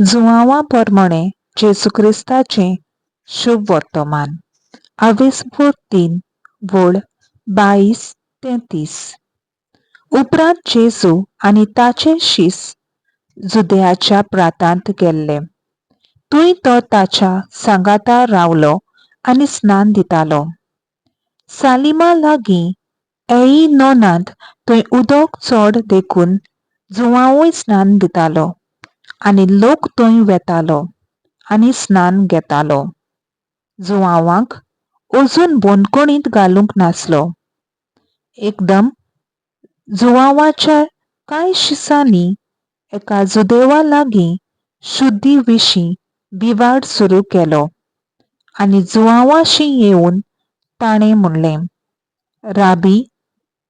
जुआंवा परमणें जेजू क्रिस्ताचें शुभ वर्तमान. आवेसपूर 3 वळ 22 ते 30. उपरांत जेजू आनी ताचे शीस जुदयाच्या प्रांतांत गेल्ले. थंय तो ताच्या सांगाता रावलो आनी स्नान दितालो. सालिमा लागीं एयनोनांत थंय उदक चड देखून जुआंवूय स्नान दितालो आनी लोक थंय वेतालो आनी स्नान घेतालो. जुआंवाक अजून बंदखणींत घालूंक नासलो. एकदम जुआंवाच्या कांय शिसांनी एका जुदेवा लागीं शुद्धी विशीं विवाद सुरू केलो आनी जुआंवाशी येवन ताणें म्हणलें, राबी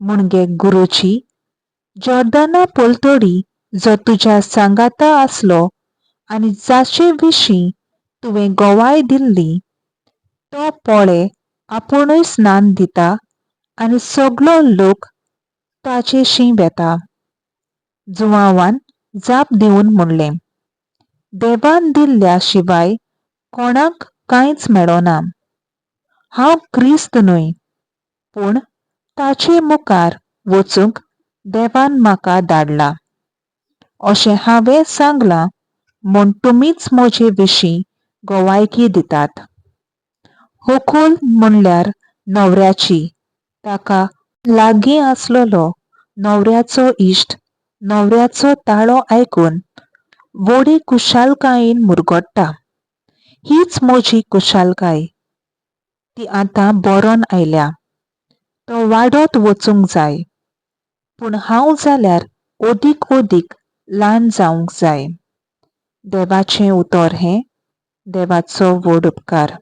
म्हणजे गुरुजी, जॉर्दना पलतडी जो तुज्या सांगाता आसलो आनी जाचे विशीं तुवें गवाय दिल्ली तो पळे आपुणूय स्नान दिता आनी सगलो लोक ताचेशी वेता. जुआंवान जाप दिवन म्हणलें, देवान दिल्ल्या शिवाय कोणाक कांयच मेळना. हांव क्रिस्त न्हय, पूण ताचे मुखार वचूंक देवान म्हाका धाडला. अशें हांवें सांगलां म्हूण तुमीच म्हजे विशीं गवायकी दितात. होकल म्हणल्यार न्हवऱ्याची ताका लागीं आसलेलो न्हवऱ्याचो इश्ट न्हवऱ्याचो ताळो आयकून व्हडे खुशालकायेन मुरगट्टा. हीच म्हजी खुशालकाय. ती आतां बरोन आयल्या. तो वाडत वचूंक जाय, पूण हांव जाल्यार अदीक अदीक ल्हान जावंक जाय. देवाचें उतर हें. देवाचो व्हड उपकार.